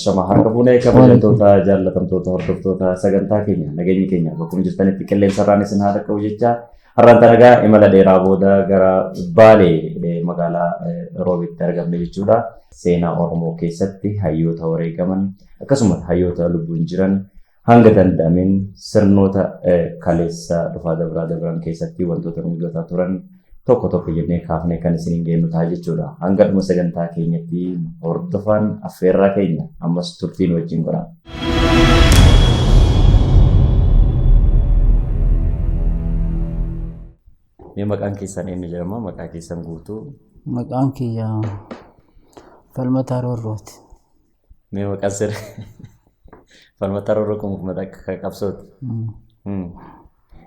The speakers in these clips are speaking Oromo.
Shama harka fuunee kabajamtoota jaallatamtoota hordoftoota sagantaa keenya nageenyi keenya bakkuma jirtanitti qilleensarraan isin haa dhaqqabu jecha har'aan tanagaa imala dheeraa booda gara Baalee magaalaa Roobitti argamne jechuudha. Seenaa Oromoo keessatti hayyoota wareegaman akkasumas hayyoota lubbuun jiran hanga danda'ameen sirnoota kaleessa dhufaa dabraa dabran keessatti wantoota nu mudataa turan tokko tokko jennee kaafnee kan isiniin geenyu ta'a jechuudha. Hanga dhuma sagantaa keenyatti hordofaan affeerraa keenya ammas turtiin wajjin godhaa. Mee maqaan keessan eenyu jedhama? Maqaa keessan guutuu? Maqaan kiyya Falmataa Roorrooti. Mee maqaan sirrii? Falmataa Roorroo kun maqaa akka qabsooti.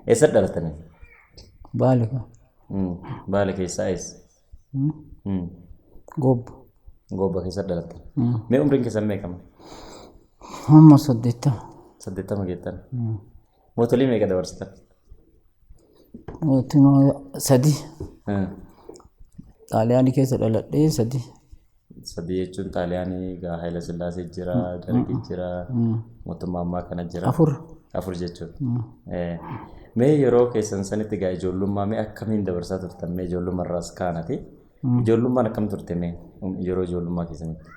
Eessatti dhalatanii? Baale ka. Baale keessaa eessa? Gobba. Gobba keessa dhalattan. Mee umriin keessan meeqama? Hamma 80. 80 geettan. Mootolii meeqa dabarsitan? Mootummaa sadi. Xaaliyaanii keessa dhaladhee sadi. Sadi jechuun Xaaliyaanii egaa Haayila Sillaasee jira, Dargii jira, mootummaa ammaa kana jira. Afur. Afur jechuudha. Mee yeroo keessan sanitti egaa ijoollummaa mee akkamiin dabarsaa turtan mee ijoollummaa irraas kaanati. Ijoollummaan akkam turte mee yeroo ijoollummaa keessanitti?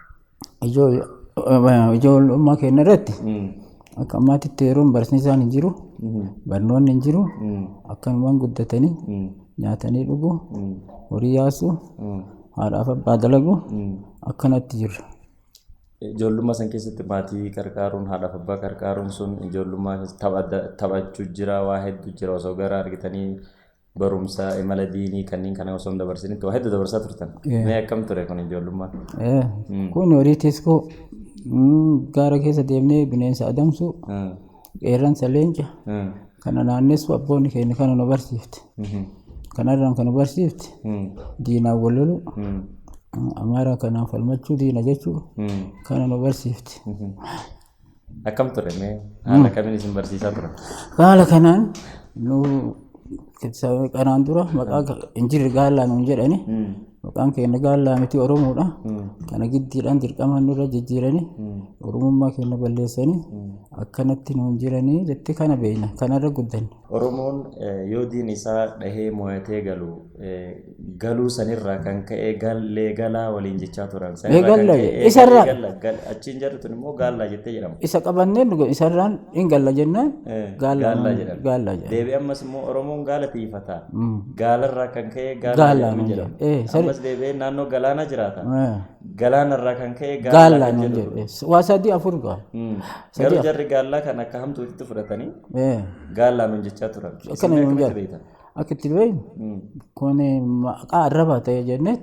Ijoollummaa keenya irratti akka ammaatitti yeroon barsiisaan hin jiru, barnoonni hin jiru, akkanumaan guddatanii nyaatanii dhugu, horii yaasu, haadhaaf abbaa dalagu akkanatti jirra. Ijoollummaa san keessatti maatii qarqaaruun haadhaaf abbaa qarqaaruun sun ijoollummaa taphachuu jira waa hedduu jira osoo gara argitanii barumsa imala diinii kanneen kana osoo hin dabarsinitti waa hedduu dabarsaa turtan. Mee akkam ture kun ijoollummaan? Kun horii tiskoo gaara keessa deemnee bineensa adamsu, qeerransa leenca kana naannessu abboonni keenya kana nu barsiifte. Kanarraan kan nu barsiifte diinaan wal lolu, Amaaraa kanaan falmachuu diina jechuu kana nu barsiifte. Akkam ture mee haala kamiin isin barsiisaa turan? Haala kanaan nu kanaan dura maqaa hin jirre gaallaa nuun jedhani. Maqaan keenya gaallaa miti Oromoodha. Kana giddiidhaan dirqama nurra jijjiirani. Oromummaa keenya balleessanii akkanatti nuun jiranii jetti kana beekna. Kanarra guddanne. Oromoon yoo diin isaa dhahee mo'atee galu galuu sanirraa kan ka'e gallee galaa waliin jechaa turan. Sanirraa kan galla ka'e isarraa. galla achiin jarri tun immoo gaallaa jettee jedhama. Isa qabannee nu isarraan hin galla jennaan gaallaa Gaallaa jedhama. Gaallaa jedhama. Deebi'ee ammas immoo Oromoon gaala tiifata. Gaalarraa kan ka'e gaallaa Gaallaa jedhamee nuun jedhama. jedha. Ammas deebi'ee naannoo galaanaa jiraata. Galaanarraa kan ka'e gaallaa Gaallaa kan nuun jedhu. jedhe. Waa sadii afur gaa. Garuu jarri gaallaa kan akka hamtuutitti fudhatanii gaallaa nuun jechaa turan. Isin Akkana nuun akkamitti jedha. beektan? Akka itti beeknu kun maqaa arrabaa ta'e jennee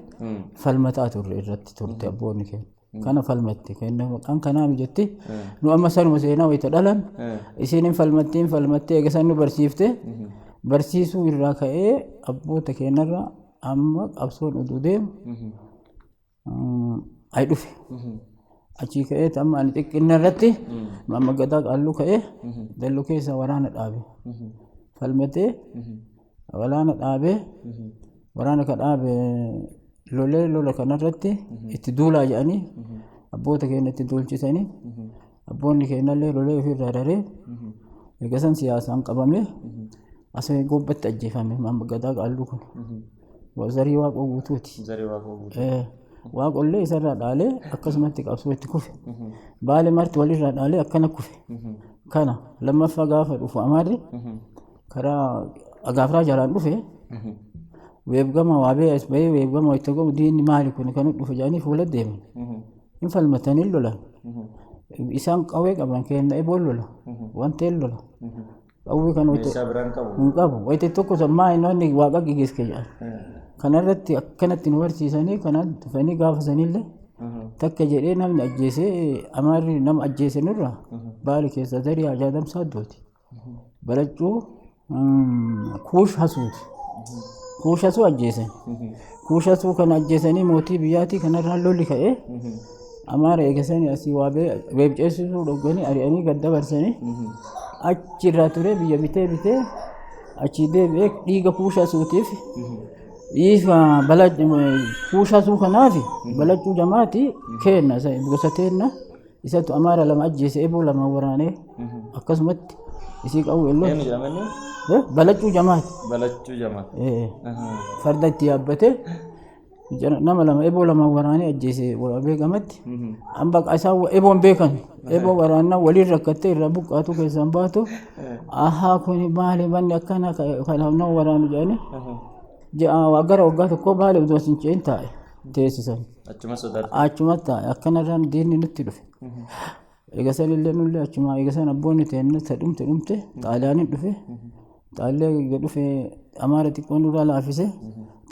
falmataa turre irratti turte abboonni keenya. Kana falmatte kenna maqaan kanaa mijetti nu amma sanuma seenaa wayita dhalan isiin hin falmattee hin falmattee eega san nu barsiifte barsiisuu irraa ka'ee abboota keenyarra amma qabsoon utuu deemu ayi dhufe. Achii ka'ee amma ani xiqqinna irratti amma gadaa qaalluu ka'ee dalloo keessa waraana dhaabe. Falmatee waraana dhaabee waraana ka dhaabe lolee lola kanarratti itti duulaa jedhanii abboota keenya itti duulchisanii abboonni keenyallee lolee ofirraa daree eegasan siyaasaan qabamee asii gobbatti ajjeefame amma gadaa qaalluu kun. Zarii waaqoo guutuuti. Zarii waaqoo guutuu. Waaqollee isarraa dhaalee akkasumatti qabsoo itti kufe. Baale marti walirraa dhaalee akkana kufe. Kana lammaffaa gaafa dhufu amaarri karaa agaafraa jalaan dhufe weebgama waa bee as bahee weebgama itti gomu diinni maali kun kan dhufe jedhanii fuula deeman. Hin falmatanii lolan. Isaan qawwee qaban kenna eboon lola. Wanta hin lola. Qawwee kan Meeshaa biraan qabu. hin qabu. Wayita tokko sammaa inni waaqa gigeesse jedhan. Kanarratti akkanatti nu barsiisanii kanaan dhufanii gaafa sanillee takka jedhee namni ajjeesee amaarri nama ajjeese nurraa baali keessa zarii ajaa'ibsaa addooti. Balaccuu kuush hasuuti. Kuush hasuu ajjeesan. Kuush hasuu kana ajjeesanii mootii biyyaatii kanarraa lolli ka'ee amaara eegasanii asii waa beebceessisuu dhogganii ari'anii gad dabarsanii achirraa ture biyya bitee bitee achii deebi'ee dhiiga kuush hasuutiif dhiiga kuush hasuu kanaaf balachuu jamaati kenna gosa teenna. Isatu Amaara lama ajjeese eboo lama waraanee akkasumatti isii qabu elloo. Eenyu jedhama inni? Balachuu Jamaati. Balachuu Jamaal. Farda itti yaabbatee nama lama eboo lama waraanee ajjeese waraabee gamatti. Amma isaan eboon beekan eboo waraannaa waliin rakkattee irraa buqqaatu keessaan baatu. Ahaa kun maali manni akkana kan nama waraanu jedhanii. Gara waggaa tokkoo baale utuu as hin ce'in taa'e teessisan. Achuma sodaatu. Achuma taa'e akkanarraan diinni nutti dhufe. Eegasan illee nullee achuma eegasan abboonni ta'e dhumte dhumte Xaaliyaaniin dhufe. Xaaliyaa dhufe Amaara xiqqoo nurraa laafise.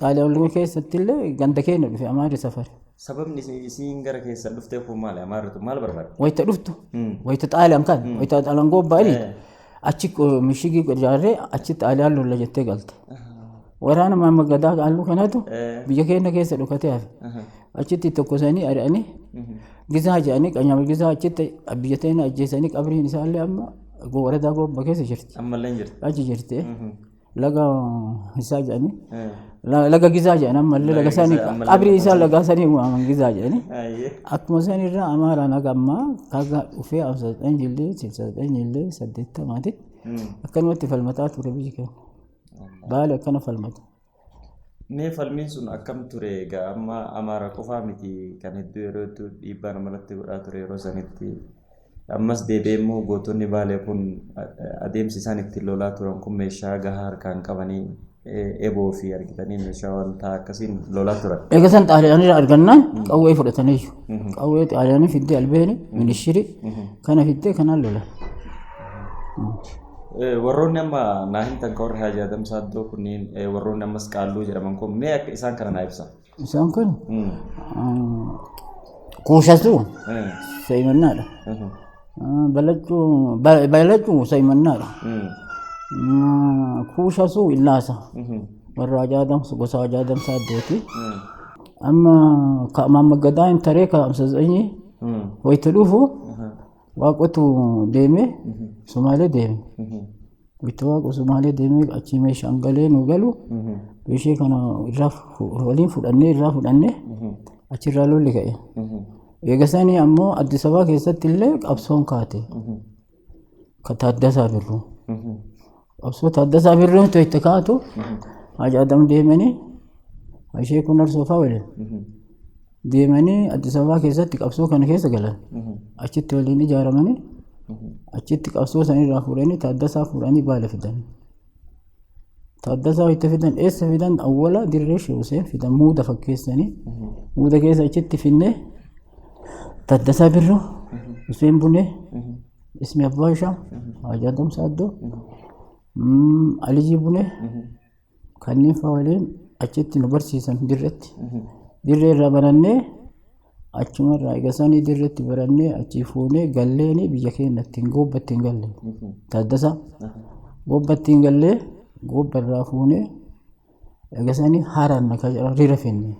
Xaaliyaan keessatti illee ganda keenya dhufe Amaarri safare. Sababni isiin gara keessan dhufteef kun maali? Amaarritu maal barbaade? Wayita dhuftu. Wayita Xaaliyaan kan wayita Xaaliyaan gobba'anii achi mishigii ijaarree achi Xaaliyaan lolla jettee galte. Waraana Maamma Gadaa halluu kanatu biyya keenya keessa dhokatee hafe. Achitti tokkosanii ari'anii gizaa jedhanii qanyaama gizaa achitti biyya teenya ajjeesanii qabriin isaallee amma waradaa gobba keessa jirti. Ammallee hin jirti. Achi jirti. Laga isaa jedhanii. Laga gizaa jedhan ammallee laga sanii qabrii isaa laga sanii waaman gizaa jedhanii. Akkuma san irraa Amaaraan haga ammaa kaga dhufee 59 jillee 69 jillee 80 akkanumatti falmataa ture biyyi keenya. Baale akkana falmata. Mee falmiin sun akkam ture egaa amma Amaara qofaa miti kan hedduu yeroo hedduu dhiibbaa namarratti godhaa ture yeroo sanitti. Ammas deebi'ee immoo gootonni Baalee kun adeemsi isaan ittiin lolaa turan kun meeshaa gahaa harkaan qabanii eboo fi argitanii meeshaa wanta akkasiin lolaa turan. Egaa san Xaaliyaanii argannaan qawwee fudhatanii qawwee Xaaliyaanii fiddee albeeni ministirii kana fiddee kanaan lolan. Warroonni amma naa himtan kan warri Haji Adam Saaddoo kunneen warroonni ammas Qaalluu jedhaman kun mee akka isaan kana naa ibsa. Isaan kun kuushasuu seemannaadha. Balachuu seemannaadha. Kuushasuu illaasa. Warra Haji Adam gosa Haji Adam Saaddooti. Amma Maamma Gadaa hin taree ka 59 wayita dhufu waaqotu deemee Sumaalee deeme. Wayita waaqo Sumaalee deemee achi meeshaan galee nu galu ishee kana irraa waliin fudhannee irraa fudhannee achirraa lolli ka'e. Eegasanii ammoo Addis Ababaa keessatti illee qabsoon kaate. Ka Taaddasaa Birruu. Qabsoo Taaddasaa Birruun itti kaatu Haji Adam deemanii ishee kun Arsoo waliin deemanii Addis Ababaa keessatti qabsoo kana keessa galan. Achitti waliin ijaaramanii achitti qabsoo sanirraa fuudhanii Taaddasaa fuudhanii Baale fidan. Taaddasaa itti fidan eessa fidan awwala dirree Sheehuseen fidan muuda fakkeessanii muuda keessa achitti finnee Taaddasaa Birruu Huseen Bunee Ismi Abbaa Ishaa Haji Adam Saaddoo Alijii Bunee kanneen fa'aa waliin achitti nu barsiisan dirretti. Dirree irraa barannee achumarraa eegasanii dirretti barannee achii fuunee galleeni biyya keenya ittiin goobba ittiin galle. Taaddasaa goobba ittiin gallee goobba irraa fuunee eegasanii haaraan riira finne.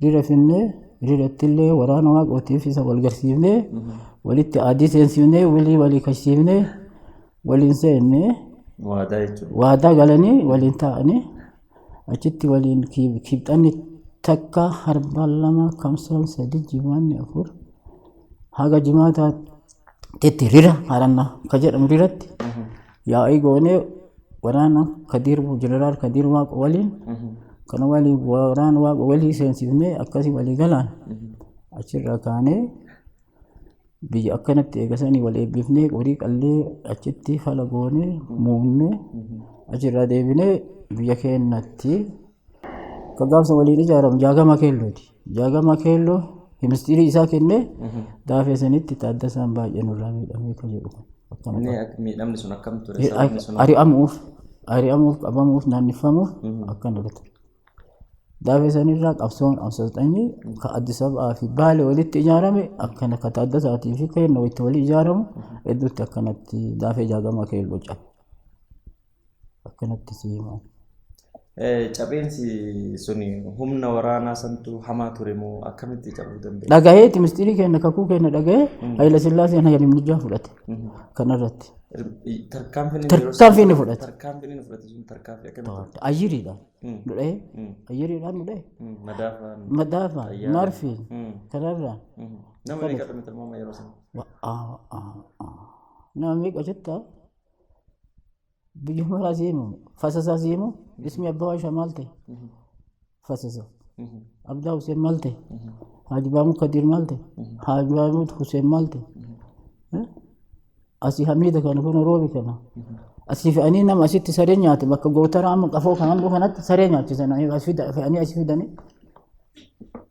Riira finnee riiratti illee waraana waaqootiif isa wal garsiifnee walitti adii seensifnee walii walii kashiifnee waliin seennee Waadaa jechuudha. Waadaa galanii waliin taa'anii achitti waliin kibxanni takka harba lama kamsa sadi jimaanni afur haga jimaataatti rira harannaa ka jedhamu riratti yaa'ii goonee waraana Kadiir Jeneraal Kadiir Waaqo waliin kana waliin waraana Waaqo walii seensifnee akkasii walii galaan achirraa kaanee biyya akkanatti eegasanii wal eebbifnee horii qallee achitti fala goonee muumnee achirraa deebinee biyya keenyatti ka gaafsa waliin ijaaramu Jaagama Keellooti. Jaagama Keelloo ministirii isaa kennee daafee sanitti Taaddasaan baay'ee nurraa miidhamee ka jedhu. Miidhamni sun akkam ture? Sababni sun Ari'amuuf qabamuuf naannifamuuf akkana ture. Daafee sanirraa qabsoon 59 ka Addis Ababaa fi Baale walitti ijaarame akkana ka Taaddasaatii fi keenya walitti walii ijaaramu hedduutti akkanatti daafee Jaagama Keelloo cabe. Akkanatti si himan. Capheensi suni humna waraanaa santu hamaa ture moo akkamitti cabuu danda'e? Dhagaheeti mistirii keenya kakuu keenya dhagahee Hayila Sillaaseen Hayila fudhate kanarratti. Tarkaanfiin inni fudhate. Tarkaanfiin inni fudhate sun tarkaanfii akkamitti? Ayyiriidhaan nu dhahee ayyiriidhaan nu dhahee. Madaafaan. Madaafaan marfiin kanarraan. Nama meeqa dhume tilmaama yeroo sana? Nama meeqa jettaa? Biyya maraa si himu fasasaa si himu ismi abbaa Waashaa maal ta'e? Fasasa. Abdaa Hussein maal ta'e? Haaji Baamud Kadiir maal ta'e? Haaji Baamud Hussein maal ta'e? Asii Hamiida kana kun roobi kana. Asii fe'anii nama asitti saree nyaate bakka gootaraa amma qafoo kanan kanatti saree nyaachisan fe'anii asii fidanii.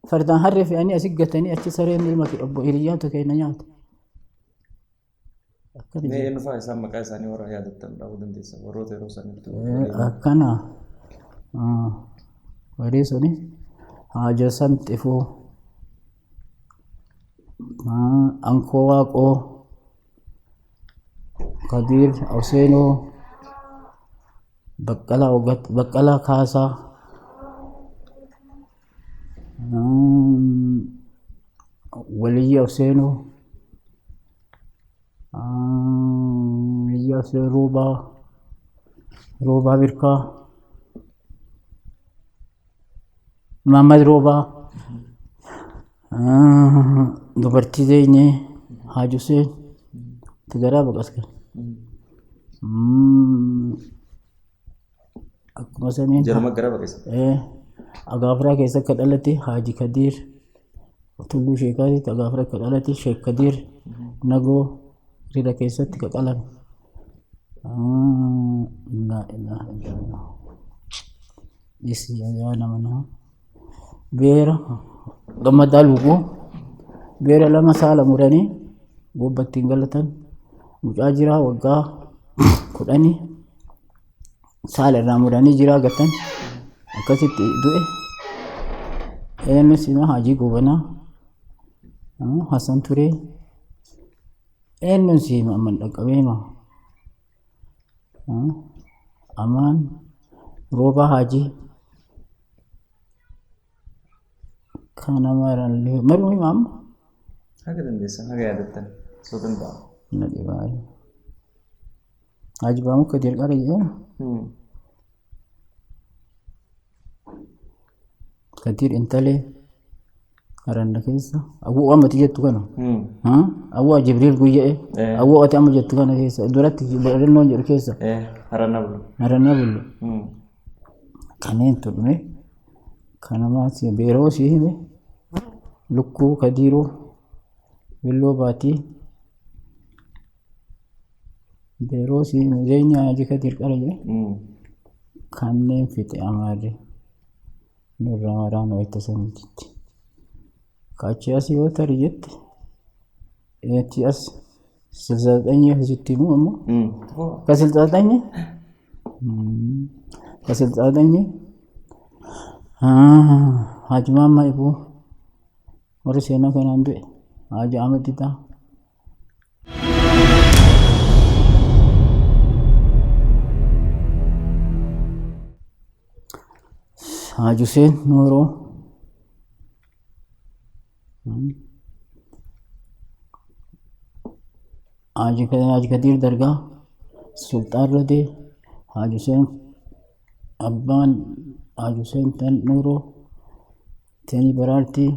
Fardaan harree fe'anii asii gatanii achi sareen ilma obbo Hiriyyaatu keenya nyaate. Mee eenyu fa'aa isaan maqaa isaanii warra yaadattan dhahuu dandeessa warroota yeroo sanitti. Akkana warri suni Haaja Sanxifuu Ankoo Waaqoo Kadiir Huseenoo Baqqalaa Kaasaa Waliyyi Huseenoo Waliyyi Huseen Roobaa Roobaa Birkaa Muhammad Roobaa dubartii Zeenyee Haaji Huseen Tigaraa baqaskan. Akkuma saniin Jaruma gara baqeessa. Agaafiraa keessa akka dhalate Haaji Kadiir Tulluu Sheekaatitti Agaafiraa akka dhalate Sheek Kadiir Nagoo Rira keessatti ka qalame. Laa ilaaha illallah. Isi yaa nama naa. Beera gammadaa luugoo beera lama saala muranii gobbattiin galatan mucaa jiraa waggaa 10 saala irraa muranii jiraa gatan akkasitti du'e. Eenyu sima Hajii Gobanaa Hasan Turee eenyuun si hima amman dhaqqabeema. Amaan Roobaa Hajii kana marallee maruu hima amma. Haga dandeessan haga yaadattan soo danda'ama. Na dhibaa. Haji Baamuu Kadir qara jedhama. Kadir intalee haranna keessa awwoo ammati jettu kana. Awwoo Jibriil guyya'e awwoo ati amma jettu kana keessa duratti barannoon jedhu keessa. Haranna bulu. Haranna bulu. Kanneen dhume kana maasi beeroo si hime lukkuu kadiiroo billoo baatii beeroo si hime zeenya Haji Kadir qara jedhe kanneen fixe amaarri nurraa waraana wayita saniititti. Kaachii as yoo tari jette achi as 69 sitti himu ammoo ka 69 ka 69 Haji Maammaa Ibuu warri seenaa kanaan du'e Haji Ahmad Didaa. Haji Hussein Nuuroo Haji Kadir Dargaa Sultaan Radee Haji Hussein Abbaan Haji Hussein Tan Nuuroo Tanii Baraartii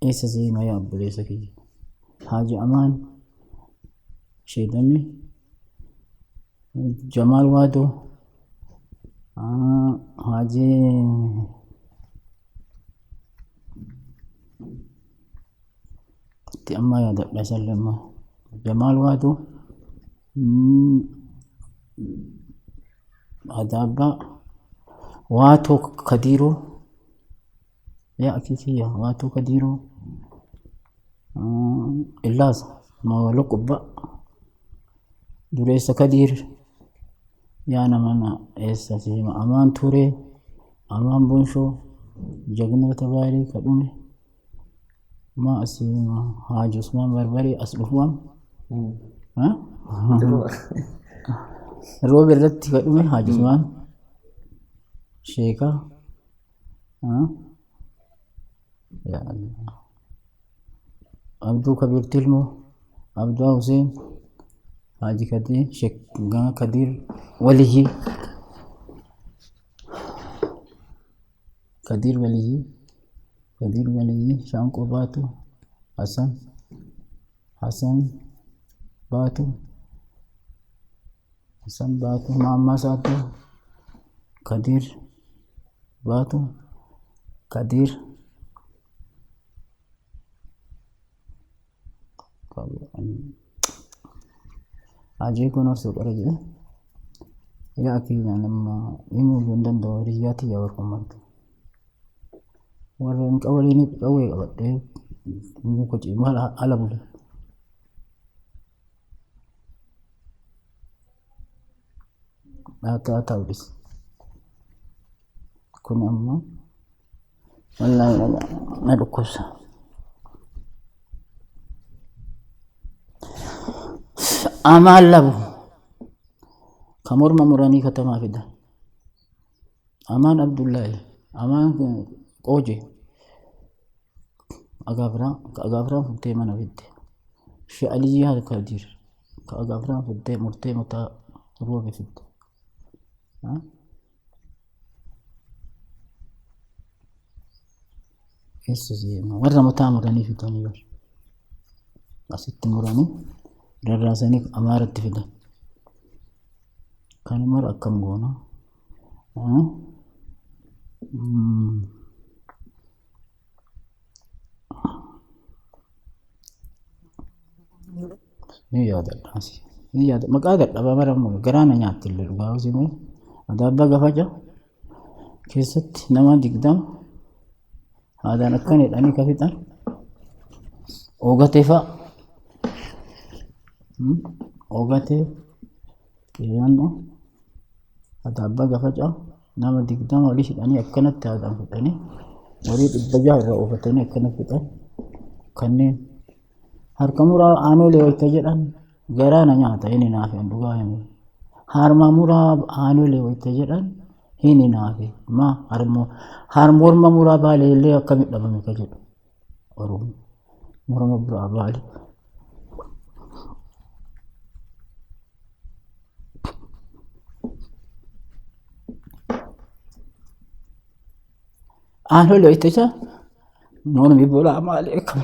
eessa seenaa yaa obboleessa kiyya Haji Amaan Sheedamni Jamaal Waadoo Haji itti ammaa yaadadha isallee ammaa Jamaal Waadoo Adaabbaa Waatoo Kadiiroo yaa akikiyya Waatoo Kadiiroo Illaasa Mawalo Qubbaa Dureessa Kadiir yaa nama eessa siima Amaan Turee Amaan Bonshoo Jagnoota Baalee ka dhume maa asiima Haaji Usmaan Barbaree as dhufuam. Rooba irratti ka dhume Haaji Usmaan Sheekaa. Yaa Allah. Abduu Kabiir Tilmoo, Abduu Hussein, Haaji Kadir, Sheek Kadir Waliyyi, Kadir Waliyyi, Kadir Waliyyi, Shaanqoo Baatu, Hassan, Hassan Baatu, Hassan Baatu, Maammaa Saatoo, Kadir Baatu, Kadir Hajii kun osoo qara jedhe yaa keenya nama himuu hin danda'u hiriyyaa tiyya warra marti. Warra hin qabaliin qawwee qabadhee muka cimaa ala bule. Haa ta'u dhis. Kun ammoo wallaahi na dhukkubsa. Amaan labu ka morma muranii katamaa fidan. Amaan Abdullaahi, Amaan Qooje, Agaafiraan fuutee mana fidde. Shee Aliyyii Harkadiir ka Agaafiraan fuutee murtee mataa roobe fidde. Eessa seema warra mataa muranii fidanii bar. Asitti muranii rarraasanii Amaaratti fidan. Kan mara akkam goona? Ni yaadadha asi. Ni yaada maqaa dadhabaa bara garaa na nyaatti illee dhugaa hojii Adaabbaa Gafaja keessatti nama 20 haadhaan akkan jedhanii ka fixan Oogatee fa'a. Oogatee qeeyyanoo Adaabbaa Gafaja nama 20 olii hidhanii akkanatti haadhaan fixanii horii 600 irraa oofatanii akkana fixan. Kanneen harka muraa aanolee wayita jedhan garaa na nyaata inni naafe dhugaa himu. Harma muraa aanolee wayita jedhan inni naafe ma harmoorma muraa baalee illee akkamitti dhabame ka jedhu Oromoo morma biraa baalee. Aanolee wayita jedhan mormi bulaa maalee akkam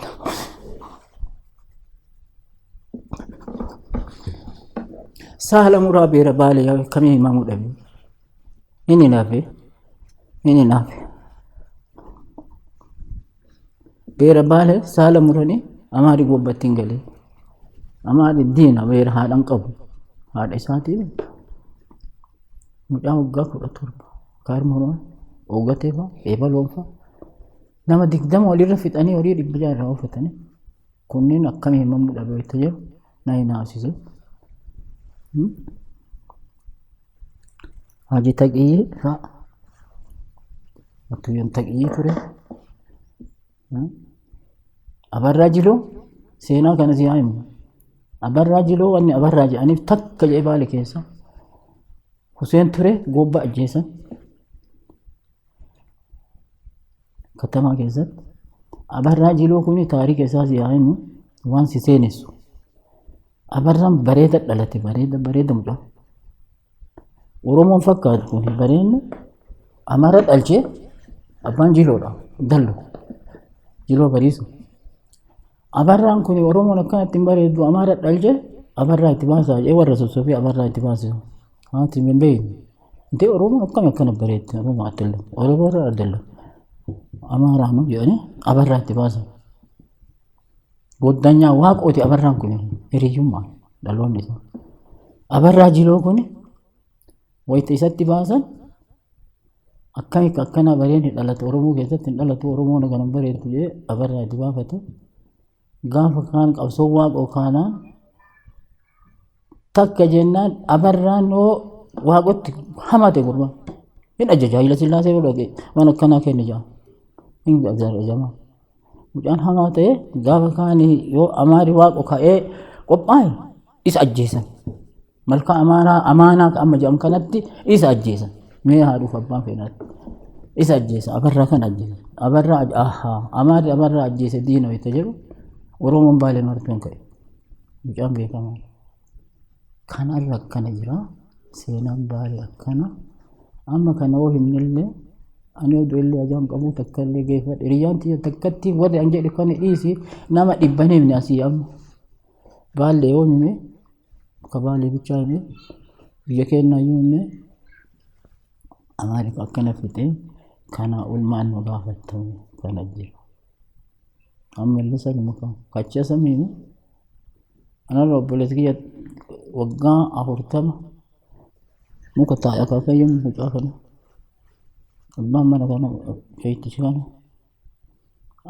Saala muraa beera baalee akkamii himamuu dhabe. Inni naafe inni naafe. Beera baalee saala muranii amaari gobbatti hin galee. Amaari diina beera haadhan qabu. Haadha isaatii mucaa waggaa 17 kaarma oogatee fa'a eebaloon fa'a nama 20 walirra fixanii horii 600 irraa oofatanii kunneen akkamii himamuu dhabe wayita jedhu na hin haasise. Haji Taqiyyee fa'a Atuyyan Taqiyyee ture. Abarraa Jiloo seenaa kana si haa himu. Abarraa Jiloo wanni Abarraa jedhaniif takka jedhee baale keessa Huseen ture gobba ajjeesan katamaa keessatti. Abarraa Jiloo kuni taarika isaa si haa himu waan si seenessu. Abarraan bareeda dhalate bareeda bareeda mucaa. Oromoon fakkaatu kun bareedni Amaara dhalchee abbaan Jiloodha dallo Jiloo bariisu. Abarraan kun Oromoon akkanatti hin bareeddu Amaara dhalchee Abarraa itti baasaa jedhee warra sossobee Abarraa itti baasisa. Haati hin beekne. Intee Oromoon akkam akkana bareeddi Oromoo addalla Oromoo irra addalla Amaaraanu jedhanii Abarraa itti baasan. Goddanyaa waaqooti Abarraan kun hiriyyummaa dhaloonni isaa. Abarraa Jiloo kun wayita isatti baasan akkami akkana bareedni dhalate Oromoo keessatti hin dhalatu Oromoon kana hin bareeddu jedhee Abarraa itti baafate. Gaafa kaan qabsoo waaqoo kaanaan takka jennaan Abarraan yoo waaqotti hamate gurbaan hin ajaja Hayila Sillaasee yoo dhaqe waan akkanaa kenni jaa hin ajajama. Mucaan hamaa ta'e gaafa kaan yoo Amaari waaqo ka'ee qophaa'e isa ajjeesan. Malkaa amaanaa amma jedhamu kanatti isa ajjeesan. Mee haa dhufu abbaan feenaatti. Isa ajjeesa Abarraa kan ajjeesa. Abarraa ahaa Amaarri Abarraa ajjeese diina wayita jedhu Oromoon Baalee martuun ka'e. Mucaan beekamaa. Kanarra akkana jira. Seenaan Baalee akkana. Amma kana hoo himnillee ani oduu illee ajaan qabu takka illee geeffadhe. Hiriyyaan tiyya takkatti warri an jedhe kana dhiisi nama dhibban himne asii amma. Baalee yoo hime akka Baalee bichaa hime biyya keenya iyyuu hime Amaariif akkana fixe kana olmaan nu gaafattame kana jira. Amma illee sanuma kan kacha samiinu anarra obboleessi kiyya waggaa 40 muka taa'e akaakayyuun mucaa kana abbaan mana kana sheeytichi kana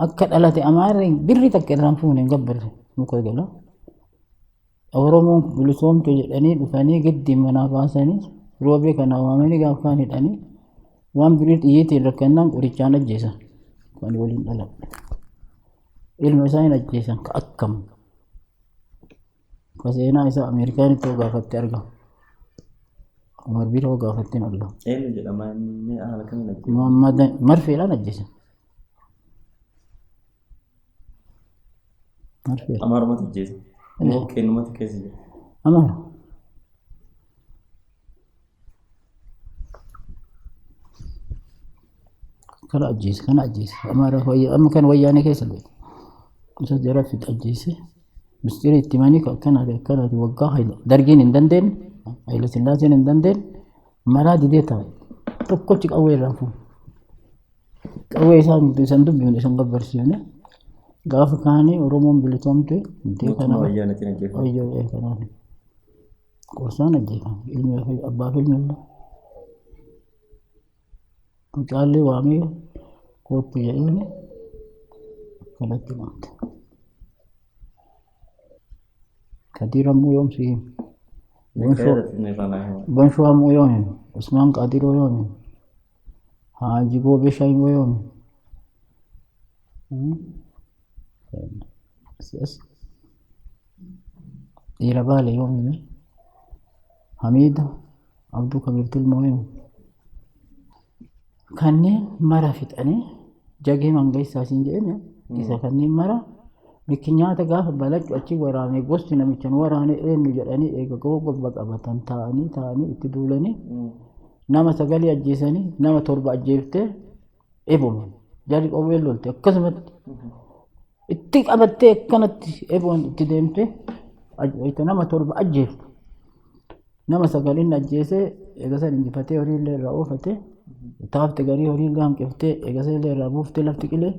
akka dhalate Amaarri birri takka irraan fuune hin gabbarre muka gala. Oromoon bilisoomte jedhanii dhufanii giddi manaa baasanii roobee kana waamanii gaafa kaan hidhanii waan birii xiyyiitiin rakkannaan qorichaan ajjeesan kan waliin dhaladhe. Ilma isaa hin ajjeesan ka akkam ka seenaa isaa Ameerikaanitti hoo gaafatte argama. Umar bira hoo gaafatte hin argamu. Eenyu jedhama inni haala kamiin ajjeese? Muhammad marfeedhaan ajjeesan. Marfeedhaan. Amaarumatu ajjeese. Moo kennumatu keessa jira? Amaara. Kana ajjeese kana ajjeese Amaara amma kan wayyaanee keessa gahe. Isa jara fixe ajjeese. Mistiri itti himanii akkanaati akkanaati waggaa dargiin hin dandeenye Haayile Sillaaseen hin dandeenye maraa didee taa'e. Tokkochi qawwee irraa fuune. Qawwee isaan isan dubbifne isan gabbarsiifne. Gaafa kaanii Oromoon bilisoomte hundee kana Mootummaa wayyaaniitiin ajjeefame. wayyaa kanaan qorsaan ajjeefame ilmi abbaa fi ilmi illee. Mucaallee waamee kootu jedheen akkanatti waamte. Kadiir ammoo yoom si hime? Bonshoo ammoo yoom hime? Usmaan Qaadiroo yoom hime? Haaji Goobee Shaayimmoo yoom hime? As dhiira Baalee yoom hime? Hamiida Abduu Kabiir Tilmoo hime? Kanneen mara fixanii jagee mangeessaa siin jedhame isa kanneen mara bikki nyaata gaafa balaccu achi waraanee gosti namicha nu waraane eenyu jedhanii eega gobba qabatan taa'anii taa'anii itti duulanii nama 9 ajjeesanii nama 7 ajjeeftee eeboman jarri qawwee lolte akkasumatti itti qabattee akkanatti eeboon itti deemte nama 7 ajjeefte nama 9 ajjeesee eega san injifatee horii illee irraa oofate taafte garii horii illee hanqiftee eega san illee irraa buuftee lafti qilee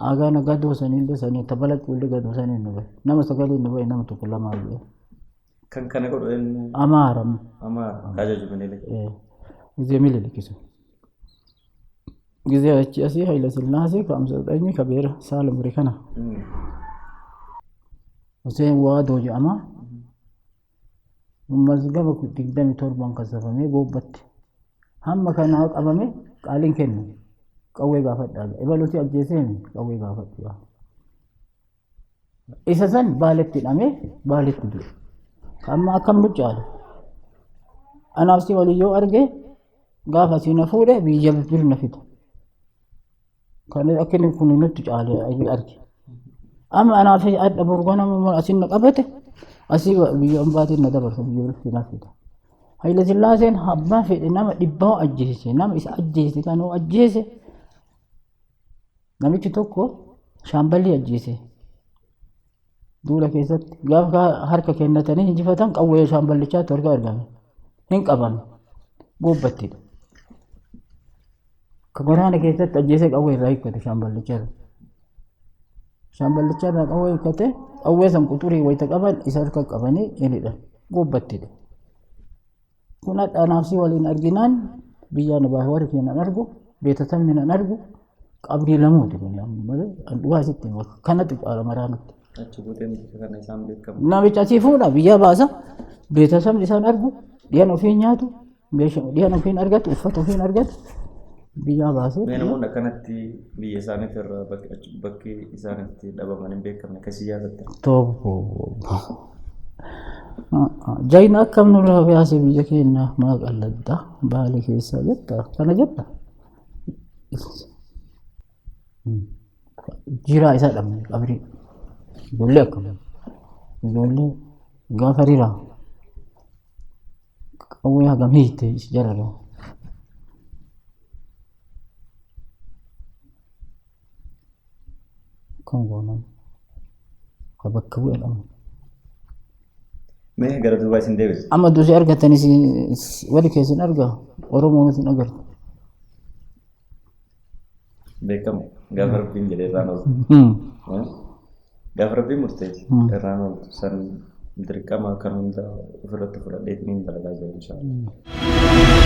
Agana gadoo sanillee sanii tabalaquu illee gadoo sanii nu bahe nama 9 nu bahe nama 1 2 bu'e. Kan kana godhu eenyu? Amaara. Amaara kaajaju Minilik. Gizee Minilik isa. Gizee achi asii Haayile Sillaasee ka 59 ka beera saala mure kana. Hussein Waadoo jedhama. Mazgaba 27 kasafamee goobbatti. Hamma kanaa qabame qaaliin kennu. Qawwee gaafadhaa. Ebaluuti ajjeesee qawwee gaafadhu. Isa san baaletti hidhamee baaletti du'e. Amma akkam nu caala. Anaaf si walii yoo arge gaafa si na fuudhe biyya bir na fida. Kan akka inni kun nutti caale arge. Amma anaaf adda borgona asin na qabate asii biyya ambaatiin na dabarsa biyya bir na fida. Haayile Sillaaseen abbaa fedhe nama 100 ajjeese nama isa ajjeese kan ajjeese namichi tokko shaamballi ajjeese duula keessatti gaafa harka kennatanii injifatan qawwee shaamballichaatti harka argame hin qabame goobbattidha. Ka waraana keessatti ajjeese qawwee irraa hiikkate shaamballicharra. Shaamballicharraa qawwee hiikkate qawwee san quxurii wayita qaban isa harka qabanii hin hidhan goobbattidha. Kun anaaf si waliin arginaan biyyaa nu baay'ee warri keenya argu beekatamni nan argu qabrii lamuuti kun amma malee an dhugaa isitti himu kanatti caala maraa nutti. Achi buutee namicha kana isaan beekamu. Namicha asii fuudha biyyaa baasa beekatamni isaan argu dhiyan ofiin nyaatu dhiyan ofiin argatu uffata ofiin argatu biyyaa baasee. Mee namoonni akkanatti biyya isaaniitti irraa bakki isaaniitti dhabaman hin beekamne akkasii yaadatta? Tokko. Jaayina akkam nurraa baasee biyya keenya maa qalladda Baale keessaa jetta kana jetta. Jiraa isaa dhabne qabrii ijoollee akkam ijoollee gaafa riraa qawwee hagam hiite jararraa. Akkam goonaan ka bakka bu'e dhabne. Mee gara duubaa isin deebise. Amma dursee argatanis wali keessan argaa Oromoon isin agartu. Beekamu gaafa rabbiin jedhee irraan ooltu. Gaafa rabbiin murteesse irraan ooltu san dirqama kan hunda ofirratti fudhadheetiin hin dalagaa jira inshaallah.